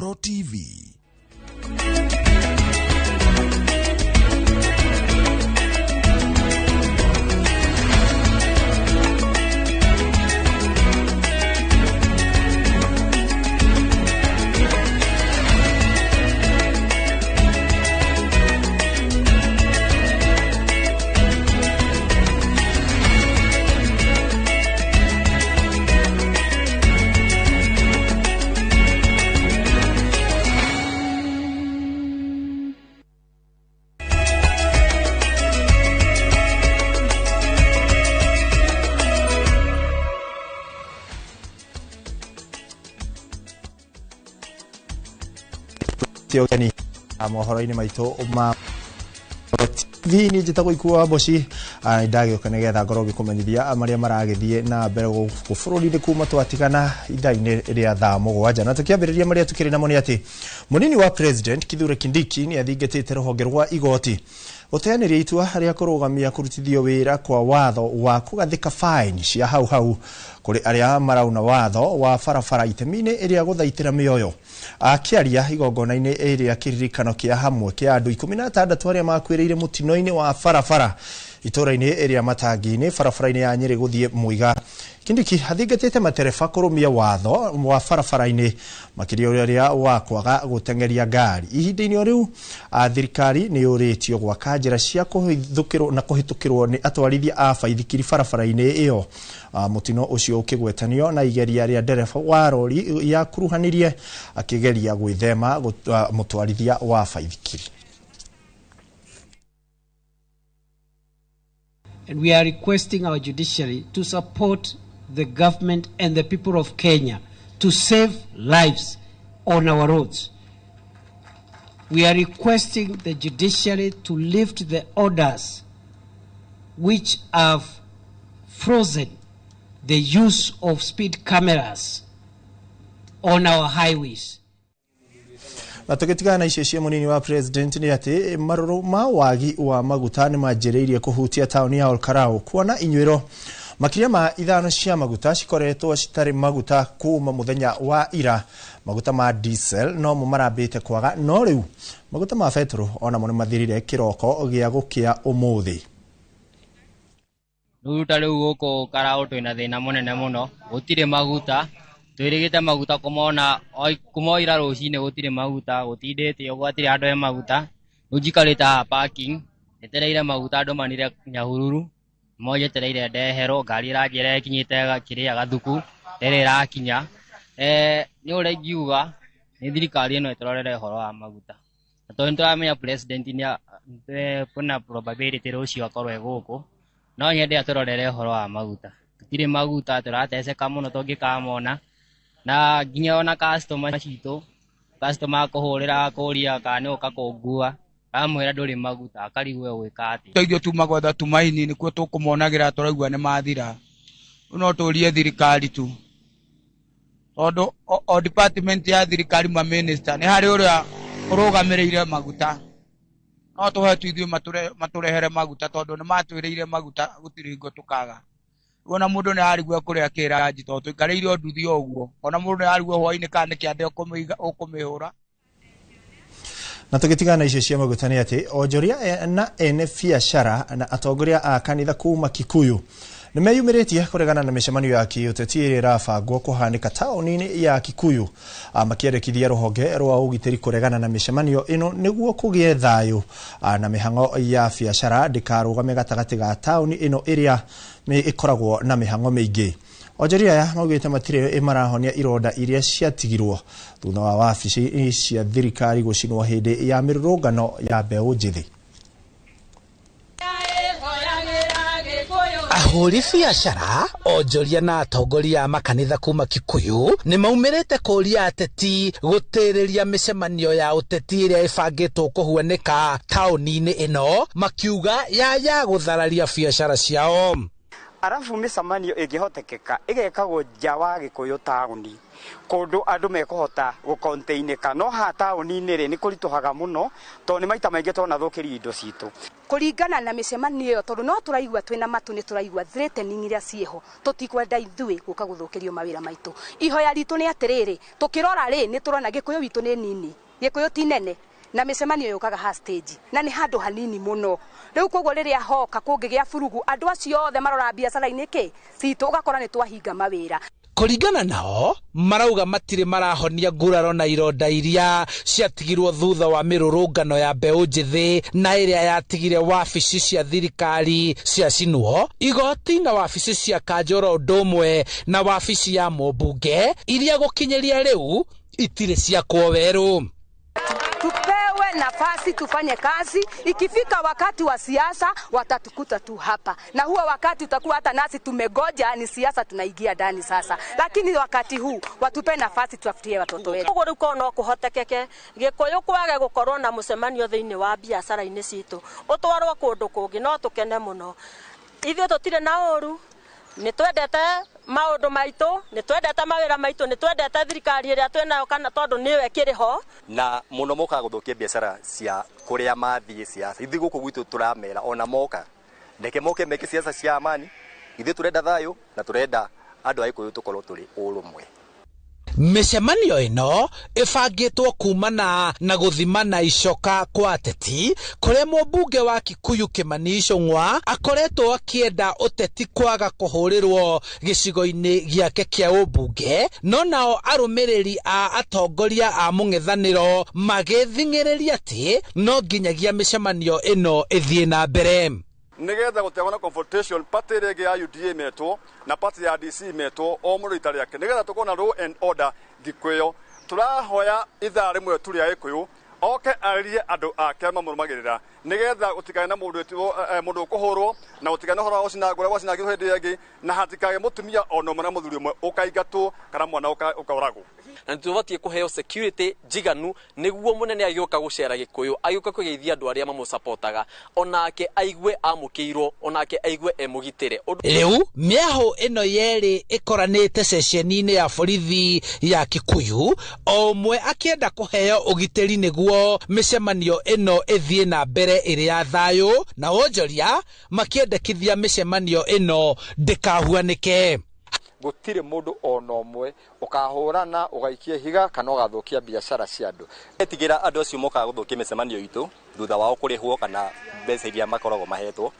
Inooro TV. Ũgeni mohoro-inĩ maitũ ma TV nĩ njĩtagwo Ikuũ wa Mboci. Ndagĩũka nĩgetha ngorwo ngĩkũmenyithia marĩa maragĩthiĩ na mbere gũkũ bũrũri-inĩ kuma twatigana ithaa-inĩ rĩa thaa 7. Na tũkĩambĩrĩria marĩa tũkĩrĩ namo nĩ atĩ mũnini wa President Kithure Kindiki nĩ athingatĩte rũhonge rwa igoti gũteanĩria itua rĩa kũrũgamia kũrutithio wĩra kwa watho wa kũgathĩka faini cia hau hau kũrĩ arĩa marauna watho wa barabara itemi-inĩ ĩrĩa gũthaitĩra mĩoyo. Akĩaria igongona-inĩ ĩrĩa kĩririkano kĩa hamwe kĩa andũ 16 arĩa makuĩrĩire mũtino-inĩ wa barabara itũũra-inĩ ĩrĩa Matangi-inĩ barabara-inĩ ya Nyĩrĩ gũthiĩ Mũiga, Kindiki athingatĩte matereba kũrũmia watho wa barabara-inĩ makĩria ũrĩa wa kwaga gũteng'eria ngari. Ihinda-inĩ o rĩu thirikari nĩ yũrĩtio gwaka njĩra cia kũhithũkĩrwo na kũhĩtũkĩrwo nĩ atwarithia a baithikiri barabara-inĩ ĩyo. Mũtino ũcio ũkĩgwetanio na igeria rĩa ndereba wa rori yakuruhanirie akĩgeria gwĩthema mũtwarithia wa baithikiri. And we are requesting our judiciary to support the government and the people of Kenya to save lives on our roads. We are requesting the judiciary to lift the orders which have frozen the use of speed cameras on our highways. Na tũgĩtigana na icio cia mũnini wa President nĩ atĩ marũrũ ma wagi wa maguta nĩ manjĩrĩirie kũhutia taũni ya Olkarau kuona inyuĩro makĩria ma 5 cia maguta cikoretwo citarĩ maguta kuma mũthenya wa ira. Maguta ma diesel no mo marambĩte kwaga, no rĩu maguta ma betũrũ onamo nĩ mathirire kĩroko gĩa gũkĩa ũmũthĩ. Rĩu ta rĩu gũkũ Karau twĩna thĩna mũnene mũno, gũtirĩ maguta, twĩrĩgĩte maguta kũmona kuma ira rũcinĩ gũtirĩ maguta, gũtindĩte ũguo hatirĩ handũ he maguta. Rĩu njikarĩte haha parking njetereire maguta andũ manire Nyahururu, mo njetereire ndeherwo, ngari ĩranjĩra ĩkinyĩte kĩrĩa Gathuku ĩrĩa ĩrakinya. Nĩ ũrĩa ingiuga nĩ thirikari ĩno ĩtũrorere ũhoro wa maguta, na tondũ nĩtũramenya president nĩ kwĩna probability rũciũ akorwo e gũkũ, no nyende atũrorere ũhoro wa maguta. Tũtirĩ maguta, tũrateceka mũno tũngĩkamona, na nginya ona customer citũ, customer akũhũrĩra akũria kana nĩ ũka kũngua, amwĩra ndũrĩ maguta akarigwo egwĩka atĩa. Ithuĩ tuma gwetha Tumaini nĩkuo tũkũmonagĩra tũraigua nĩ mathira. Rĩu no tũrie thirikari tu, tondũ o department ya thirikari ma minister nĩ harĩ ũrĩa ũrũgamĩrĩire maguta, no tũhe tu ithuĩ matũrehere maguta tondũ nĩ matwĩrĩire maguta gũtirĩ hingo tũkaga. Ona mũndũ nĩ arigwo kũrĩa kĩranji tondũ tũikarĩire o nduthi o ũguo, ona mũndũ nĩ arigwo hwainĩ kana nĩ kĩande ũkũmĩhũra. Na tũgĩtigana na icio cia maguta nĩ atĩ onjoria na ene biacara na atongoria a kanitha kuma Kikuyu nĩ meyumĩrĩtie kũregana na mĩcemanio ya kĩũteti ĩrĩa ĩrabangwo kũhanĩka taũni-inĩ ya Kikuyu, makĩendekithia rũhonge rwa ũgitĩri kũregana na mĩcemanio ĩno nĩguo kũgĩe thayũ na mĩhang'o ya biacara ndĩkarũgame gatagatĩ ga taũni ĩno ĩrĩa ĩkoragwo na mĩhang'o mĩingĩ. Onjoria aya maugĩte matirĩ marahonia ironda iria ciatigirwo thutha wa wabici cia thirikari gũcinwo hĩndĩ ya mĩrũrũngano ya mbeũ njĩthĩ. Ahũri biacara, onjoria na atongoria a makanitha kuma Kikuyu nĩ maumĩrĩte kũria ateti gũtĩrĩria mĩcemanio ya ũteti ĩrĩa ĩbangĩtwo kũhuanĩka taũni-inĩ ĩno, makiuga ya gũthararia biacara ciao. Arabu mĩcemanio ĩngĩhotekeka ĩgekagwo nja wa Gĩkũyũ taũni kũndũ andũ mekũhota gũkontainĩka, no haha taũni-inĩ rĩ nĩ kũritũhaga mũno tondũ nĩ maita maingĩ tũnathũkĩrio indo citũ. Kũringana na mĩcemanio ĩyo, tondũ no tũraigua twĩna matũ, nĩ tũraigua threatening iria ciĩho, tũtikwenda ithuĩ gũka gũthũkĩrio mawĩra maitũ. Ihoya ritũ nĩ atĩrĩrĩ, tũkĩrora rĩ, nĩ tũrona Gĩkũyũ witũ nĩ nini, Gĩkũyũ ti nene, na mĩcemanio yũkaga ha stage na nĩ handũ hanini mũno. Rĩu koguo rĩrĩa hoka kũngĩgĩa burugu, andũ acio othe marora biacara-inĩ kĩ citũ, ũgakora nĩ twahinga mawĩra. Kũringana nao, marauga matirĩ marahonia nguraro na ironda iria ciatigirwo thutha wa mĩrũrũngano ya mbeũ njĩthĩ na ĩrĩa yatigire wabici cia thirikari ciacinwo, igoti na wabici cia kanjũ ũndũ ũmwe na wabici ya mũmbunge iria gũkinyĩria rĩu itirĩ ciakwo werũ. Tupewe nafasi tufanye kazi. Ikifika wakati wa siasa watatukuta tu hapa, na huo wakati utakuwa hata nasi tumegoja ni siasa tunaingia ndani sasa, lakini wakati huu watupe nafasi tutafutie watoto wetu. Koguo riu korwo no kuhotekeke Gikuyu kwage gukorwo na mucemanio thiini wa biacara-ini citu, utwarwo kundu kungi, no tukene muno. Ithuĩ tutire na uru, nĩ twendete maũndũ maitũ, nĩ twendete mawĩra maitũ, nĩ twendete thirikari ĩrĩa twĩnayo, kana tondũ nĩyo ĩkĩrĩ ho. Na mũno mokaga gũthũkia biacara cia kũrĩa mathiĩ siasa. Ithuĩ gũkũ gwitũ tũramera ona moka, reke moke meke siasa cia amani. Ithuĩ tũrenda thayũ na tũrenda andũ a Gĩkũyũ tũkorwo tũrĩ ũrũmwe. Mĩcemanio ĩno ĩbangĩtwo kumana na gũthimana icoka kwa ateti, kũrĩa mũmbunge wa Kikuyu Kimani Ichung'wa akoretwo akĩenda ũteti kwaga kũhũrĩrwo gĩcigo-inĩ gĩake kĩa ũmbunge, no nao arũmĩrĩri a atongoria a mũng'ethanĩro magĩthing'ĩrĩria atĩ no nginyagia mĩcemanio ĩno ĩthiĩ na mbere. Nigetha gũtegwo na confrontation, party ĩrĩa ĩngĩ ya UDA metwo na party ya DC metwo o mũndũ rita rĩake, nigetha tũkorwo na law and order thikũ ĩyo. Tũrahoya ithaa rĩmwe tu rĩa Gĩkũyũ oke arĩrie andũ ake mamũrũmagĩrĩra, nigetha gũtikagĩe na mũndũ ũkũhũrwo, na gũtikagĩe na ũhoro wa gũcina ngũrwe gwacinangĩrwo hĩndĩ ĩyo ĩngĩ, na hatikagĩe mũtumia ona ũmwe na mũthuri ũmwe ũkaingatwo kana mwana ũkaũragwo. Na nĩtũbatiĩ kũheo security njiganu nĩguo mũnene agĩũka gũcera Gĩkũyũ, agĩũka kũgeithia andũ arĩa mamũcapotaga, onake aigue amũkĩirwo, onake aigue emũgitĩre. Rĩu mĩahũ ĩno yerĩ ĩkoranĩte ceceni-inĩ ya borithi ya Kikuyu, o ũmwe akĩenda kũheo ũgitĩri nĩguo mĩcemanio ĩno ĩthiĩ na mbere ĩrĩ ya thayũ, na wonjoria makĩendekithia mĩcemanio ĩno ndĩkahuanĩke. Gũtirĩ mũndũ ona ũmwe ũkahũrana, ũgaikia ihiga kana ũgathũkia biacara cia andũ. Etigĩra andũ acio mokaga gũthũkia mĩcemanio itũ thutha wao kũrĩhwo kana mbeca iria makoragwo mahetwo,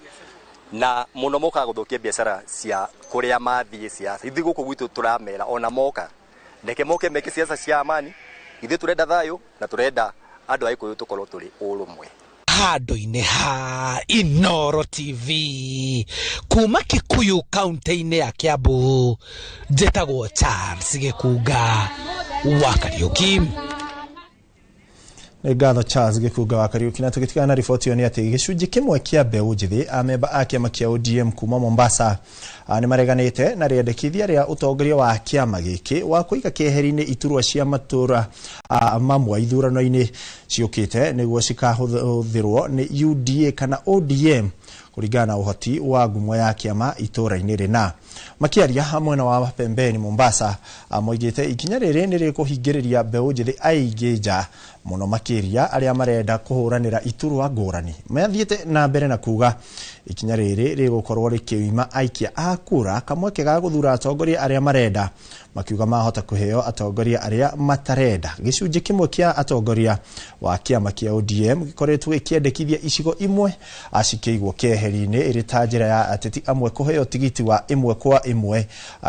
na mũno mokaga gũthũkia biacara cia kũrĩa mathiĩ siasa. Ithuĩ gũkũ gwitũ tũramera ona moka, reke moke meke siasa cia amani. Ithuĩ tũrenda thayũ na tũrenda andũ a Gĩkũyũ tũkorwo tũrĩ ũrũmwe. Handũ-inĩ ha Inooro TV kuma Kikuyu kaunti-inĩ ya Kiambu, njĩtagwo Charles Gĩkunga wa Kariũki. Nĩ ngatho Charles Gĩkunga wa Kariũki. Na tũgĩtigana na riboti ĩyo nĩ atĩ gĩcunjĩ kĩmwe kĩa mbeũ njĩthĩ amemba a kĩama kĩa ODM kuma Mombasa nĩ mareganĩte na rĩendekithia rĩa ũtongoria wa kĩama gĩkĩ wa kũiga keheri-inĩ iturwa cia matũra mamwe ithurano-inĩ ciũkĩte nĩguo cikahũthĩrwo nĩ UDA kana ODM kũringana na ũhoti wa ngumo ya kĩama itũra-inĩ rĩna. Makĩaria mwena wa Pembeni Mombasa, moigĩte ikinya rĩrĩ nĩ rĩkũhingĩrĩria mbeũ njĩthĩ aingĩ nja mũno makĩria arĩa marenda kũhũranĩra iturwa ngũrani. Mathiĩte na mbere na kuga ikinya rĩrĩ rĩgũkorwo rĩkĩima aikia a kura kamweke ga gũthura atongoria arĩa marenda, makiuga mahota kũheo atongoria arĩa matarenda. Gĩcunjĩ kĩmwe kĩa atongoria wa kĩama kĩa ODM gĩkoretwo gĩkĩendekithia icigo imwe acikĩigwo keheri-inĩ ĩrĩ ta njĩra ya ateti amwe kũheo tigiti wa ĩmwe kwa ĩmwe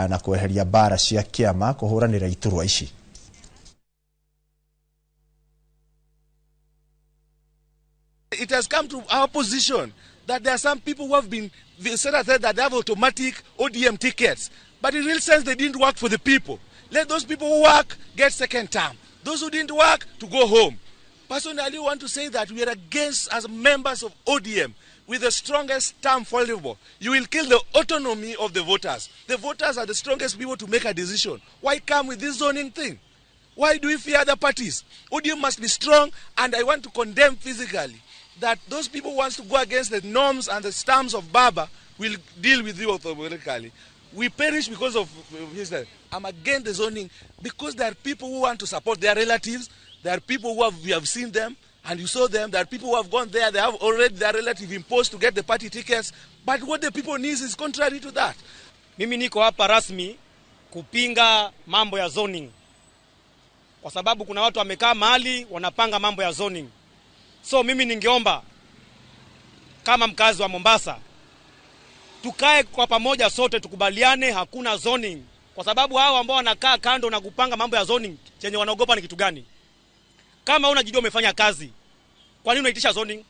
na kweheria mbara cia kĩama kũhũranĩra iturwa ici. It has come to our position that there are some people who have been said that they have automatic ODM tickets, but in real sense they didn't work for the people. Let those people who work get second term. Those who didn't work to go home. Personally, I want to say that we are against, as members of ODM, with the strongest term possible. You will kill the autonomy of the voters. The voters are the strongest people to make a decision. Why come with this zoning thing? Why do we fear other parties? ODM must be strong, and I want to condemn physically that those people who want to go against the norms and the terms of Baba will deal with you automatically. We perish because of his. I'm against the zoning because there are people who want to support their relatives. There are people who have, we have seen them. And you saw them, that people who have gone there, they have already their relative imposed to get the party tickets. But what the people need is contrary to that. Mimi niko hapa rasmi kupinga mambo ya zoning, kwa sababu kuna watu wamekaa mahali wanapanga mambo ya zoning. So mimi ningeomba kama mkazi wa Mombasa, tukae kwa pamoja sote tukubaliane hakuna zoning, kwa sababu hao ambao wanakaa kando na kupanga mambo ya zoning, chenye wanaogopa ni kitu gani? Kama unajijua umefanya kazi, kwa nini unaitisha zoning?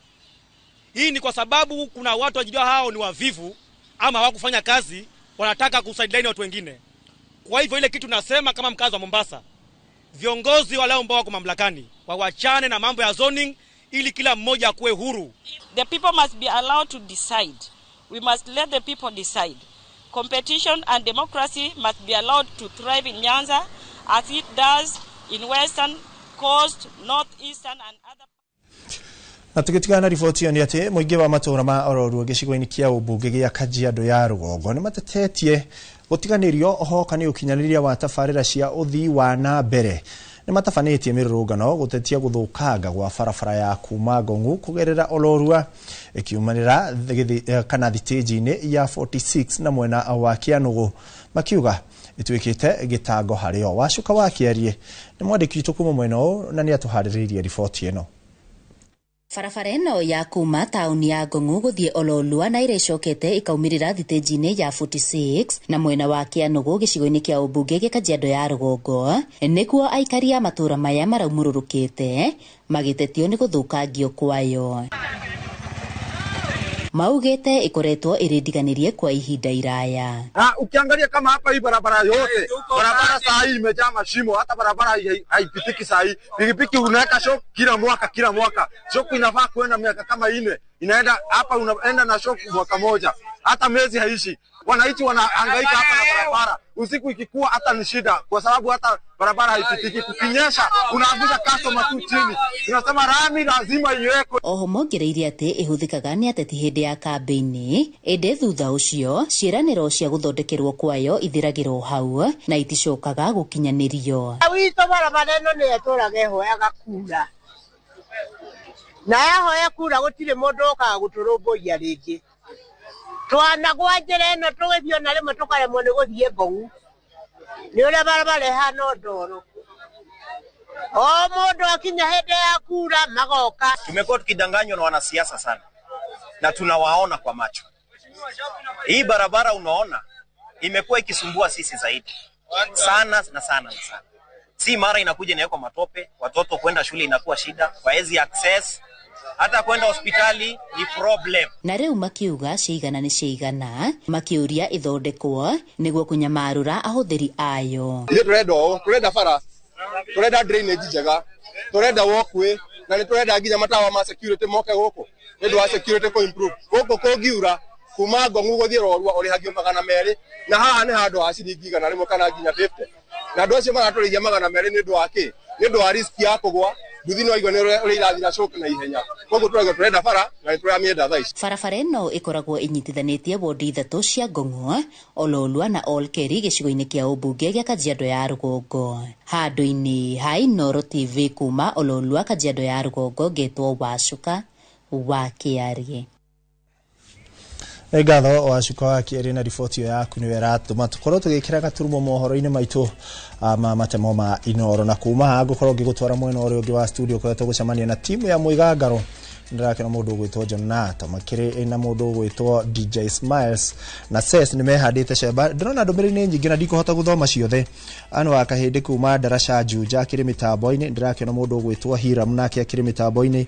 Hii ni kwa sababu kuna watu wajijua hao ni wavivu ama hawakufanya kazi, wanataka kusideline watu wengine. Kwa hivyo ile kitu nasema kama mkazi wa Mombasa, viongozi wale ambao wako mamlakani wawachane na mambo ya zoning ili kila mmoja akuwe huru. The people must be allowed to decide. We must let the people decide. Competition and democracy must be allowed to thrive in Nyanza as it does in Western, Coast, Northeastern and other. Na tugitigana na riboti ĩyo nĩ atĩ mũingĩ wa matũũra ma Ororua gĩcigo-inĩ kĩa ũmbunge gĩa Kajiado ya rũgongo nĩ matetetie gũtiganĩrio hoka nĩ ũkinyanĩria wa tabarĩra cia ũthii wa na mbere. Nĩ matabanĩtie mĩrũrũngano gũtetia gũthũkanga gwa barabara ya kuma Ngong'u kũgerera Olorua ĩkiumanĩra kana thitĩnji-inĩ ya 46 na mwena wa Kĩanũgũ, makiuga ĩtuĩkĩte gĩtango harĩo. Wacuka wa Kĩarie nĩ mwandĩki witũ kuma mwena ũyũ na nĩ atũharĩrĩirie riboti ĩno. Barabara ĩno ya kuma taũni ya Ngong'u gũthiĩ Ololua na ĩrĩa ĩcokete ĩkaumĩrĩra thitĩnji-inĩ ya 46 na mwena wa Kĩanũgũ gĩcigo-inĩ kĩa ũmbunge gĩa Kajiado ya rũgongo, nĩkuo aikari a matũũra maya maraumũrũrũkĩte magĩtetio nĩ gũthũkangio kwayo. Maugĩte ĩkoretwo ĩrĩ ndiganĩrie kwa ihinda iraya. Ukiangalia kama hapa hii barabara yote, barabara saa hii imejaa mashimo, hata barabara haipitiki saa hii. Pikipiki unaweka shock kila mwaka kila mwaka. Shock inafaa kuenda miaka kama 4, inaenda hapa unaenda na shock mwaka moja. Hata miezi haishi. Wananchi wanahangaika hapa na barabara. Usiku ikikuwa hata ni shida kwa sababu hata barabara haipitiki. Kukinyesha unaangusha customer tu chini. Tunasema rami lazima iwekwe. Oho mongereire atĩ ĩhũthĩkaga nĩ ateti hĩndĩ ya kambĩini, ĩndĩ thutha ũcio ciĩranĩro cia gũthondekerwo kwayo ithiragĩrwo hau na iticokaga gũkinyanĩrio. Witũ barabara ĩno nĩ ĩtũraga ĩhoyaga kura, na yahoya kura gũtirĩ mũndũ ũkaga gũtũrũmbũiya rĩngĩ. Twanagwa njĩra ĩno tũgĩthiĩ ona rĩmwe tũkaremwo nĩ gũthiĩ Ngong'u nĩ ũrĩa barabara ĩhana ndoro. O mũndũ akinya hĩndĩ ya kura magoka. Tumekuwa tukidanganywa na wanasiasa sana na tunawaona kwa macho. Hii barabara unaona imekuwa ikisumbua sisi zaidi sana na sana na sana. Si mara inakuja inawekwa matope, watoto kwenda shule inakuwa shida, waezi access, hata kwenda hospitali ni problem. Na rĩu makiuga ciigana nĩ ciigana, makiuria ithondekwo nĩguo kũnyamarũra ahũthĩri ayo. Ithuĩ tũrenda ũũ, tũrenda bara, tũrenda drainage njega, tũrenda walkway, na nĩ tũrenda nginya matawa ma security moke gũkũ nĩ ũndũ wa security kũ improve. Gũkũ kũngiura kuma Ngong'u gũthiĩ Rorua ũrĩhagio 200 na haha nĩ handũ ha ciringi 100 kana nginya 50. Na andũ acio maratũrĩhia 200 nĩ ũndũ wa kĩ? Nĩ ũndũ wa risk ya kũgwa. Nduthi no igua nĩ ũrĩa irathira coke na ihenya. Koguo tũrauga tũrenda bara na nĩtũramĩenda thaa ici. Barabara ĩno ĩkoragwo ĩnyitithanĩtie wondi 3 cia Ngong'u, Ololua na Olkeri gĩcigo-inĩ kĩa ũmbunge gĩa Kajiado ya rũgongo. Handũ-inĩ ha Inooro TV kuma Ololua Kajiado ya rũgongo, ngetwo Wacuka wa Kĩarie. Nĩ ngatho Wacuka wa Kĩarie na riboti ĩyo yaku nĩwe ĩratũma tũkorwo tũgĩkĩra gaturumo mohoro-inĩ maitũ ma matemo ma Inooro. Na kuma haha ngũkorwo ngĩgũtwara mwena ũrĩa ũngĩ wa studio kũrĩa tũgũcemania na timu ya Mũigangaro. Ndĩrakena mũndũ ũgwĩtwo Jonathan makĩrĩ na mũndũ ũgwĩtwo DJ Smiles na Ses nĩ mehandĩte cemba. Ndĩrona ndũmĩrĩri nĩ nyingĩ na ndikũhota gũthoma ciothe. Anu wa Kahĩndĩ kuma Ndaraca Juja akĩrĩ mĩtambo-inĩ. Ndĩrakena mũndũ ũgwĩtwo Hiram nake akĩrĩ mĩtambo-inĩ.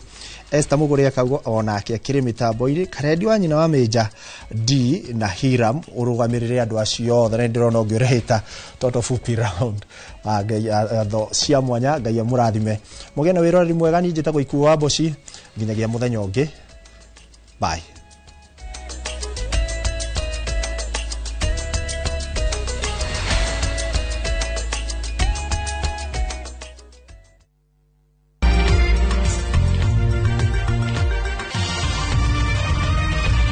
Esther Mũgũrĩ akauga onake akĩrĩ mĩtambo-inĩ. Karendi wa nyina wa Mĩnja D na Hiram ũrũgamĩrĩre andũ acio othe, na ndĩrona ũngĩ ũrehĩta toto fupi round. Ngai tho cia mwanya, Ngai amũrathime. Mũgĩe na wĩroreri mwega. Niĩ njĩtagwo Ikuũ wa Mboci, nginyagia mũthenya ũngĩ. Bye.